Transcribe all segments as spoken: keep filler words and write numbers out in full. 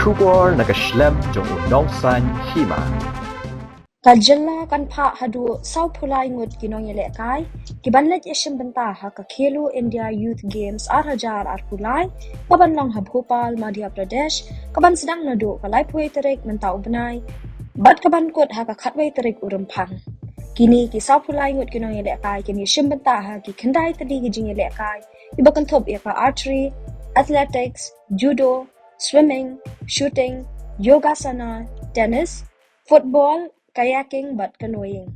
Khubor na ka shlem jong u nongsan hima. Ka jylla kan phah haduh saw phew lai ngut ki nongïalehkai ki ban leit ïashim bynta ha ka Khelo India Youth Games ar hajar arphew lai, ka ban long ha Bhopal, Madhya Pradesh, ka ban sdang naduh ka laiphew wei tarik mynta u bnai bad ka ban kut ha ka khatwei tarik u Rymphang. Kine ki saw phew lai ngut ki nongïalehkai kin ïashim bynta ha ki khyndai tylli ki jingïalehkai, kiba kynthup ïa ka archery, athletics, judo, swimming, shooting, yogasana, tennis, football, kayaking bad canoeing.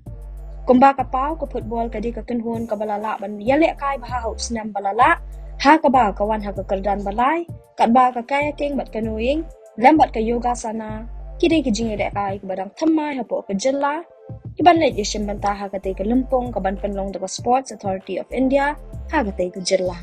Kumba ka paw, ka football ka dei ka kynhun kaba la lah ban ïalehkai bha ha u snem ba la lah, ha kaba ka wan ha ka kyrdan ba lai, katba ka kayaking bad canoeing lem bad ka yogasana ki dei ki jingïalehkai kiba dang thymmai hapoh ka jylla, ki ban leit ïashim bynta ha katei ka lympung ka ban pynlong da ka Sports Authority of India ha katei ka jylla.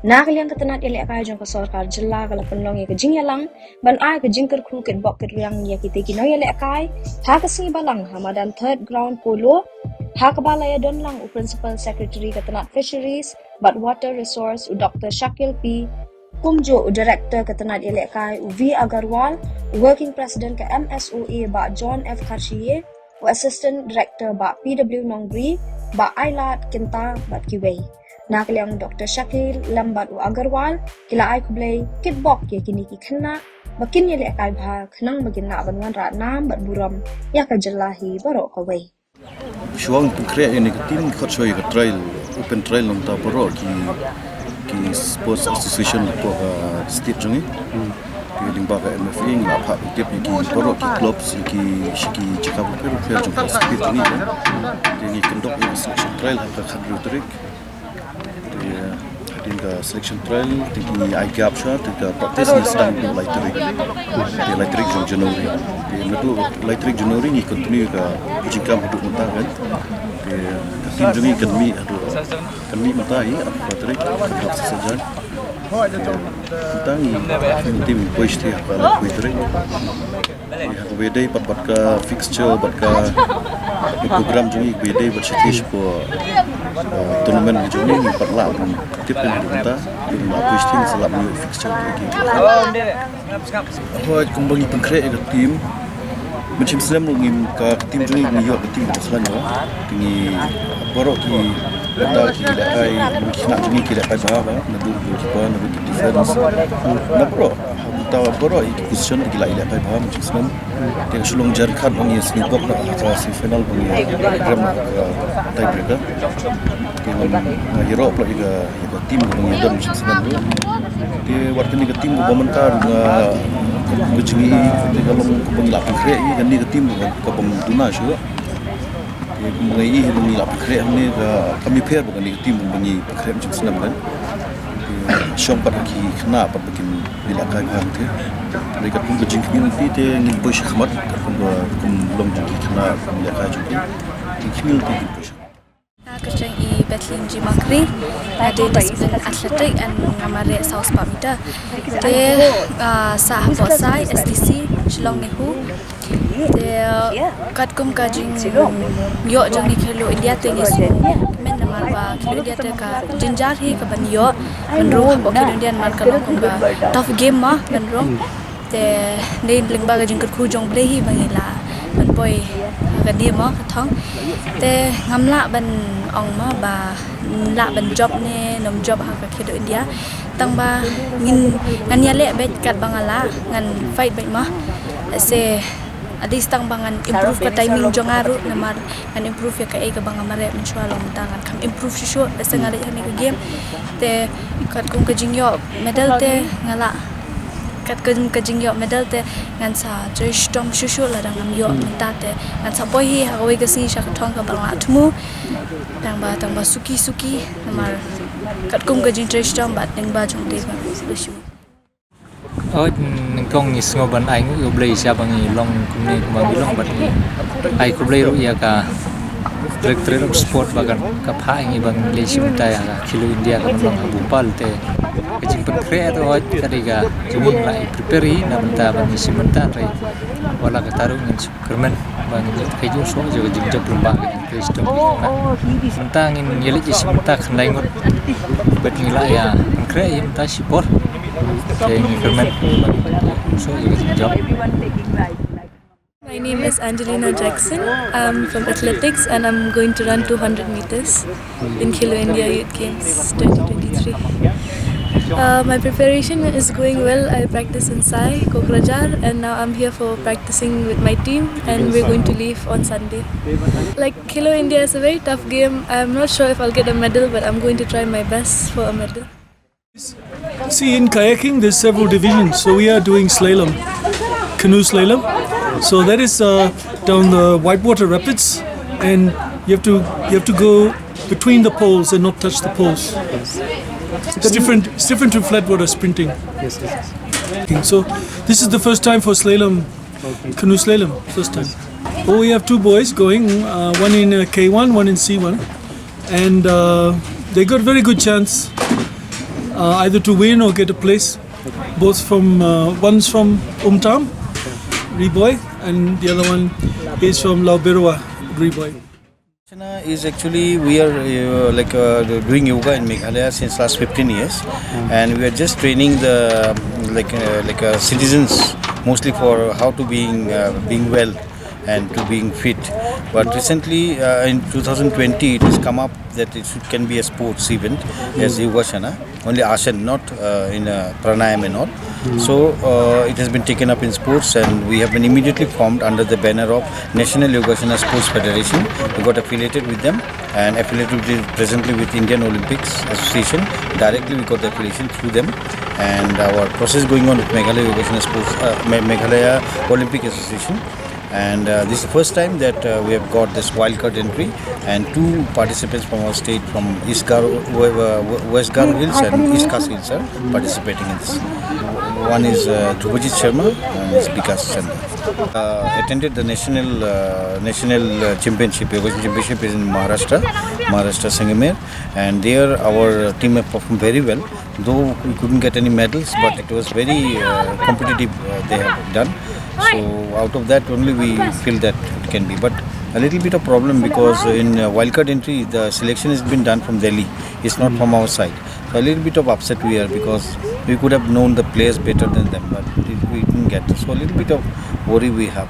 Na ka liang ka tnat ïalehkai jong ka sorkar jylla ka la pynlong ïa ka jingïalang ban ai ka jingkyrkhu kitbok kitrwiang ïa kitei ki nongïalehkai ha ka sngi Balang ha madan Third Ground Polo, ha kaba la ïadon lang u Principal Secretary ka tnat Fisheries bad Water Resource, u Doctor Shakil P, kumjuh u Director ka tnat ïalehkai u V Agarwal, u Working President ka M S O A Bah John F Kharshiing, u Assistant Director Bah P W Nongbri, Bah Ailad Kynta bad kiwei. Na ka liang u Doctor Shakil lem bad u Agarwal ki la ai khublei kitbok ïa kine ki khynnah ba kin ïalehkai bha khnang ba kin lah ban wanrah nam bad burom ïa ka jylla hi baroh kawei. Shuwa ngin pynkhreh ïa kane ka team, ngi khot shuwa ïa ka trial, open trial na bynta baroh ki, ki sports association hapoh ka state jong ngi. Te lyngba ka M F A ngi la phah pyntip ïa ki baroh ki clubs, ïa ki, sha ki jaka bapher bapher jong ka state jong ngi. Te ngi conduct ïa ka selection trial ha ka khathynriew tarik. Te hadien ka selection trial te ngi ai gap shuwa, te ka practice ngi sdang naduh lai tarik. Te lai tarik jong January. Te naduh lai tarik January ngi continue ka jingkam haduh mynta kan. Te ka team jong ngi kan mih haduh, kan mih mynta hi, arphew lai tarik, ka dap sa sajan. Te mynta ngi, ngi team poi shatei ha ka laiphew tarik. Ïa, kaba ïadei pat bad ka fixture bad ka, ka program jong ngi kaba ïadei bad shatei shapoh, uh, tournament ka jong ngi, ngi pat lah ban tip ïa ka bynta, ïa ka position, sa lah ban ïoh fixture ka ki. Hooid, kumba ngi pynkhreh ïa ka team. Mynshem snem ruh ngi, ka, ka team jong ngi ngi ïoh ka team kaba khlaiñ bha. Te ngi baroh ki bynta ki lehkai, ki khynnah jong ngi ki lehkai bha bha, naduh goalkeeper, naduh ki defense, na baroh. Mynta baroh ïa ki position ki la ïalehkai bha mynshem snem. Te ka shu long jingkyrkhu ba ngi sniewbok na ka semi final ba ngi rem na ka tie breaker. Te nga ïaroh palat ïa ka, ïa ka team ba ngi don mynshem snem ruh. Te wat kane ka team kaba mynta ruh nga, ka jingïohi te ka long kaba ngi la pynkhreh ïa kane ka team kaba, kaba duna shuh. Te kumba ngi ïohi ba ngi la pynkhreh hangne ka, kam ïapher bad kane ka team ba ngi pynkhreh mynshem snem kan. Te shong pat ha ki khynnah pat ba kin ïalehkai bha hangtei. Te katkum ka jingkhmih lynti te ngin poi shakhmat, katkum ka, kum long jong ki khynnah kum ïalehkai jong ki. Ki khmih lynti kin poi shakhmat. Nga kyrteng i Bethlehem G Makri, nga dei discipline athletic and nga mareh saw spah meter. Te, ah, sah hapoh SAI, S D C, Shillong, NEHU. Te katkum ka jingïoh jong ngi Khelo India te ngi sngewkmen namar ba Khelo India te ka jynjar hi ka ban ïoh ban rung hapoh Khelo India namar ka long kum ka tough game mo ban rung. Te dei lyngba ka jingkyrkhu jong U Blei hi ba ngi lah ban poi ha kane mo ka thong. Te ngam lah ban ong mo ba lah ban jop ne nym jop ha ka Khelo India. Tang ba ngin, ngan ïaleh beit katba nga lah, ngan fight beit mo. Lehse at least tang ba ngan improve ka timing jong nga ruh, namar ngan improve ïa kaei kaba nga mareh mynshuwa, long mynta ngan kham improve shuh shuh lehse nga leit ha kane ka game. Te katkum ka jingïoh medal te nga lah, katkum ka jingïoh medal te ngan sa trei shitom shuh shuh, lada ngam ïoh mynta te ngan sa poi hi ha kawei ka sngi sha ka thong kaba nga lah thmu. Tang ba, tang ba suki suki namar katkum ka jingtrei shitom bad lyngba jong U Blei ba shu. Oi, nyngkong ngi sngew ban ai nguh ïa U Blei sha ba ngi long kumne kumba ngi long bad ngi ai khublei ruh ïa ka Directorate of Sport ba kan ka phah ïa ngi ba ngi leit shim bynta ïa ka Khelo India ka ban long ha Bhopal te ka jingpynkhreh te hooid ka dei ka jingmut la i prepare hi na bynta ba ngi shim bynta te Wat la katta ruh ngin shu kyrmen ba ngin ïa kyrmen shuh ïa ka jingjop lyngba ka jingtrei shitom. Mynta ngin ïa leit ïa shi mynta khyndai ngut. Bad ngi la ïa pynkhreh ïa mynta shipor. Te ngi kyrmen ba ngin ïa kyrmen shuh ïa ka jingjop. My name is Angelina Jackson. I'm from athletics and I'm going to run two hundred meters in Khelo India Youth Games twenty twenty-three. Uh, my preparation is going well. I practice in Sai, Kokrajhar, and now I'm here for practicing with my team, and we're going to leave on Sunday. Like, Khelo India is a very tough game. I'm not sure if I'll get a medal, but I'm going to try my best for a medal. See, in kayaking, there's several divisions. So we are doing slalom, canoe slalom. So that is uh, down the Whitewater Rapids, and you have to you have to go between the poles and not touch the poles. It's different. It's different to flat water sprinting. Yes, yes. Okay, so this is the first time for slalom, canoe slalom, first time. Oh, we have two boys going, uh, one in uh, K one, one in C one, and uh, they got very good chance uh, either to win or get a place. Both from uh, one's from Umtam, Ri Bhoi, and the other one is from Lauberoa, Ri Bhoi. Is actually we are uh, like uh, doing yoga in Meghalaya since last fifteen years, and we are just training the um, like uh, like uh, citizens mostly for how to being uh, being well and to being fit. But recently uh, in two thousand twenty, it has come up that it should, can be a sports event as Yogashana, only Ashan, not uh, in uh, pranayam and all. So uh, it has been taken up in sports, and we have been immediately formed under the banner of National Yogashana Sports Federation. We got affiliated with them and affiliated with, presently with Indian Olympics Association. Directly we got the affiliation through them, and our process going on with Meghalaya Yogashana Sports, uh, Me- Meghalaya Olympic Association. And uh, this is the first time that uh, we have got this wildcard entry, and two participants from our state, from East Garo, uh, West Garo Hills and East Khasi Hills, are participating in this. One is uh, Dhrubajeet Sharma and is Bikas Chandra. Uh, attended the national uh, national uh, championship. Yoga championship is in Maharashtra, Maharashtra Sangamer, and there our team have performed very well. Though we couldn't get any medals, but it was very uh, competitive. Uh, they have done. So out of that only we feel that it can be. But a little bit of problem because in uh, wildcard entry the selection has been done from Delhi. It's not from our side. So a little bit of upset we are because we could have known the players better than them, but we didn't get. So a little bit of worry we have.